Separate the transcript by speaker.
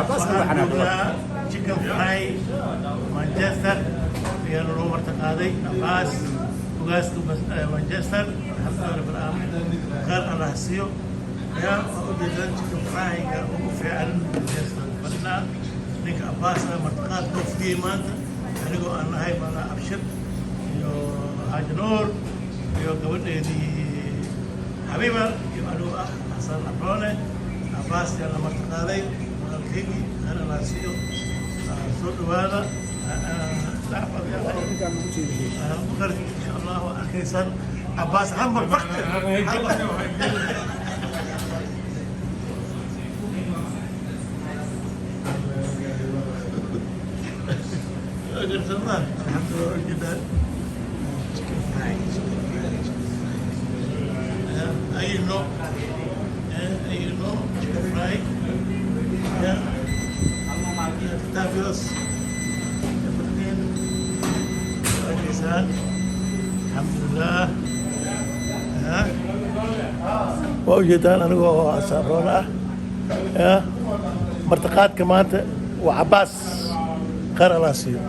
Speaker 1: Cabaas ka
Speaker 2: Waxaan
Speaker 1: baxnaa.
Speaker 2: joognaa Chicken Fry Manchester ayaa naloo martiqaaday, Abaas, ugaaska Manchester. Alxamdulilah rabbil caalamiin, khayr Allah siiyo. Yaa waa ujeedaan, chicken fryga ugu fiican Manchester fadhinaa. Ninka Abaas ah martiqaad loo fidiyey maanta, anigoo aan nahay Maala Abshir iyo Xaaji Nuur iyo gabadheedii Xabiiba iyo anigoo ah Xasan Abroone. Abaas yaa la martiqaaday, walaalkeygii, khayr Allah siiyo. Soo dhawaada. Insha Allah waa arkaysaan Abaas hal mar bakti hal mar. Alxamdulilah, ujeedaan chicken fry, chicken fry, chicken fry. Ay nooc, ay nooc chicken fry ya fabulous, everything arkaysaan. Alxamdulilah, waa ujeedaan anigoo asaaroon ah ya martiqaadka maanta waa Cabaas, khayr Allah siiyo.